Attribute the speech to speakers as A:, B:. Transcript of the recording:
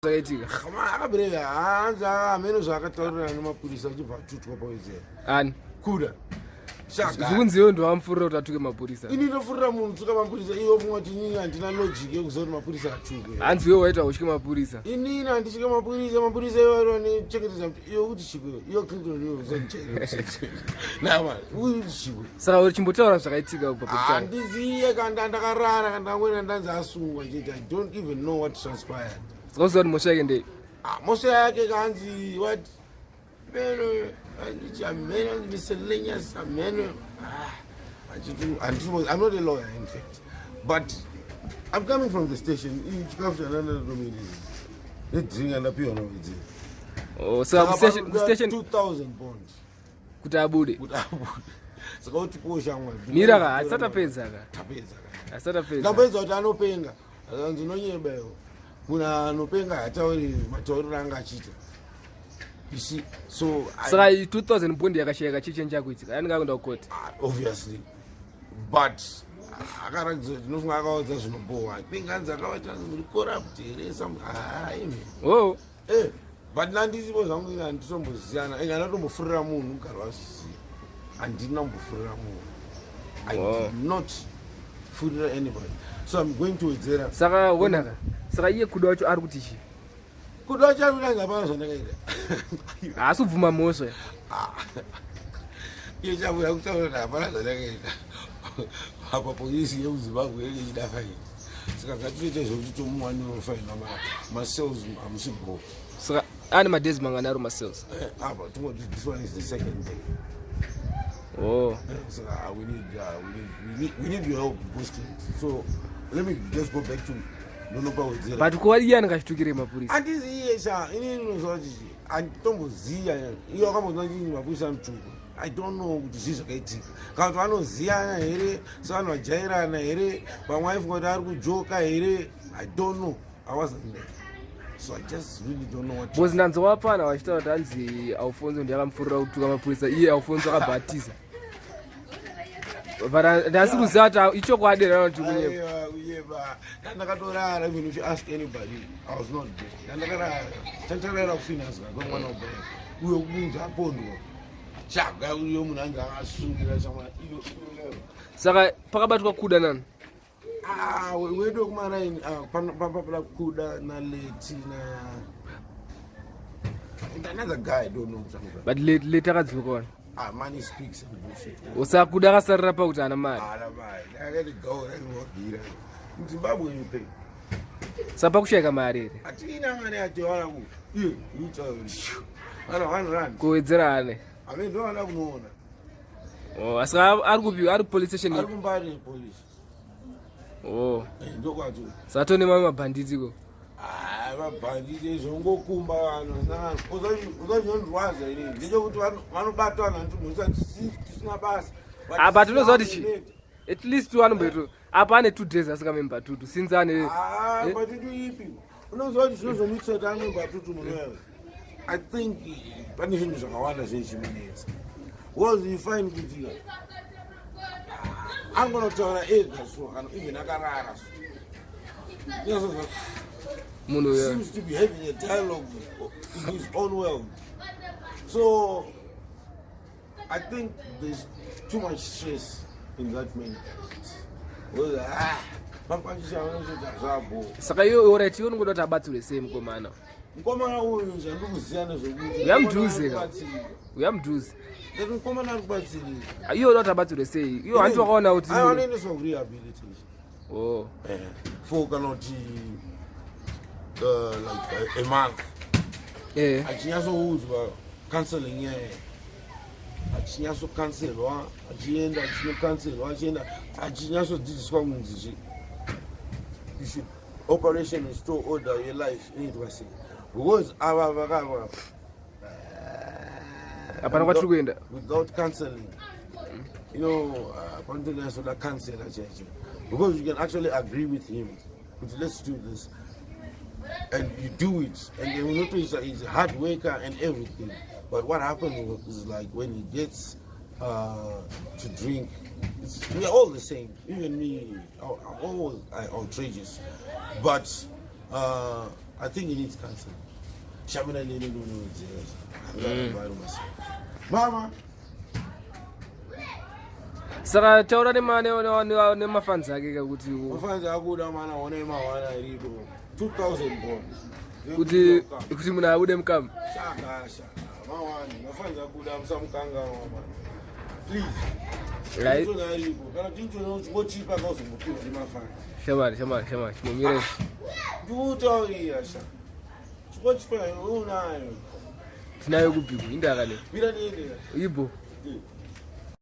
A: Zvakaitika.
B: Akabireva hanzi ameno zvaakataurirana nemapurisa achibva atutwa pawedzera.
A: Ani?
B: Kuda.
A: Zvikunzi iwe ndowamufurira kuti atuke mapurisa.
B: Ini ndofurira munhu tuka mapurisa, iwe funga kuti inini handina logic yekuziva kuti mapurisa atukwe.
A: Hanzi iwe waita utye mapurisa.
B: Inini handitye mapurisa, mapurisa iwo anochengetedza iwe kuti chikwe, iwe Clinton iwe usachengetedza. Nama, uyu chikwe.
A: Saka uri chimbotaura zvakaitika kubva pekutanga.
B: Handiziye kana ndakarara kana ndangoenda ndanzi asungwa chete. I don't even know what transpired.
A: Saka uziva kuti mhosva yake ndei?
B: Ah, mhosva yake kanzi what? Meno, handichi ameno, miscellaneous ameno. Ah, I'm not a lawyer in fact. But I'm coming from the station. Chikafu chananatomirira. Nedrink andapiwa nawedzera.
A: Oh, saka kustation
B: 2000 bond.
A: Kuti abude.
B: Kuti abude. Saka kuti poshamwa.
A: Mira ka, asatapedza ka.
B: Tapedza ka.
A: Asatapedza.
B: Ndapedza kuti anopenga. Akanzi unonyeba iwe. Munhu anopenga hatauri matauriro anga achiita. You see, so
A: saka 2000 bond yakashayika, chichenja kuitika anenge akuenda kukoti.
B: Ah, obviously, but akaratidza kuti ndinofunga akaudza zvinobohwa. I think anzi akavati anzi muri corrupt here some, ah, imi.
A: Oh.
B: Eh, but nandisipo zvangu, ini handitomboziyana, inga ndatombofurira munhu kugara wazviziva, handina kumbofurira munhu. I did not furira anybody, so I'm going to wedzera.
A: Saka wonaka, saka iye Kuda wacho ari kuti chii?
B: Kuda wacho ari kuti anzi hapana zvandakaita.
A: Haasi kubvuma mhosva.
B: Iye chabuya kutaura kuti hapana zvandakaita apa, polisi yemuZimbabwe yenge ichida faini, saka ngatitoite zvekuti tomuwaniro faini, macells hamusi bho.
A: Saka ane madays mangani ari macells?
B: Eh, apa tingoti this one is the second day.
A: Oh.
B: So we need your help, Boss. So let me just go back to ndonopa wedzera.
A: But kuva iye anenge achitukire mapurisa?
B: Handizi iye sha, inini ndinoziva kuti handitomboziya iye wakambozwa chii mapurisa anotukwa. I don't know kuti zvii zvakaitika, kana kuti vanoziyana here, sevanhu vajairana here, vamwe aifunga kuti ari kujoka here. I don't know, I wasn't there, so I just really don't know what.
A: Because ndanzwa vapfana vachitaura kuti hanzi Alfonso ndiye akamufurira kutuka mapurisa, iye Alfonso akabva atiza, but ndasi kuziva kuti ichokwadi here kana kuti kunyepa.
B: Aiwa, kunyepa. Ndandakatorara, even if you ask anybody, I was not there. Ndandakarara, chandichakarara kufinance kwemwana wabhaya uyo kunzi apondwa chaga, uyo munhu anzi akasungira chamwana iyo.
A: Saka pakabatwa Kuda nani?
B: Ah, wedu wekumaraini papada Kuda naLeti na and another guy, I don't know.
A: But Leti akadzoka wani.
B: Ah, money speaks and bullshit.
A: Saka Kuda akasarira pakuti ana mari.
B: Ana mari akati gaura rinobvira muZimbabwe, you pay.
A: Saka pakushayika mari here?
B: Hatina mari yacho, ku iye ana R1.
A: Kuwedzera ane?
B: Ame ndoana kunoona.
A: Oh, asi ari kupi? Ari police station?
B: Ari kuMbare police.
A: Oh.
B: Ndokwacho.
A: Saka tone mamwe mabhanditi ko?
B: Mabhanditi zvongokumba vanhu. Uzazvinondirwadza inini ndechekuti vanobata vanhu vanoti tisina basa.
A: Apa tinoziva kuti chi at least anomboito apa ane 2 days asingamwe mbatutu since ane
B: Ah, mbatutu ipi? Unoziva kuti zvinozomuitisa kuti amwe mbatutu munoyo, I think pane zvinhu zvakawanda zvezvimunetsa, because you find kuti angonotaura ega, so kana even akarara so
A: Munhu uyo
B: seems to be having a dialogue in his own world. So I think there's too much stress in that man. Because, ah, pakwachisha vanotoita zvabo.
A: Saka iwe, alright, iwe unongoda kuti abatsirwe sei mukomana?
B: Mukomana uyu, zvandiri kuziva nezvekuti
A: Uyamudhuze ka. Uyamudhuze.
B: Ndati mukomana ari kubatsirika.
A: Iwe uda kuti abatsirwe sei? Iwe hanti wakaona kuti
B: Aiwa, anoendeswa kurehabilitation.
A: Oh.
B: For kana kuti like a month. Achinyatsoudzwa counseling yaye, achinyatsokanselwa, achienda achinokanselwa, achienda achinyatsodzidziswa kunzi chi you should operation restore order yelife inoitwa sei, because ava vakava
A: Hapana kwatiri kuenda.
B: Without counseling, panotonyatsoda counselor chaicho, because you can actually agree with him kuti let's do this, and you do it, and then unotoisa he's a hard worker and everything, but what happens is like when he gets to drink, we are all the same. Even me, I'm always outrageous, but I think he needs counseling. Shamina nene ndonodzera. Angaramba ari masa. Mama,
A: Saka taura nemafans ake kakuti
B: mafanzi akuda mana one mawana iripo. 2000 bonds.
A: Kuti munhu abude mukamba.
B: Shakasha. Mawani, mafanzi akuda musamukanga mama. Please.
A: Right.
B: Tintola aripo. Kana tintola uchingochipa kauzombopiwa nemafanzi.
A: Shamari, shamari, shamari, chimomire.
B: Ndikutaurira sha. Chingochipa unayo.
A: Tinayo kubhiku indakane.
B: Mira niende.
A: Ibo.
B: Yeah.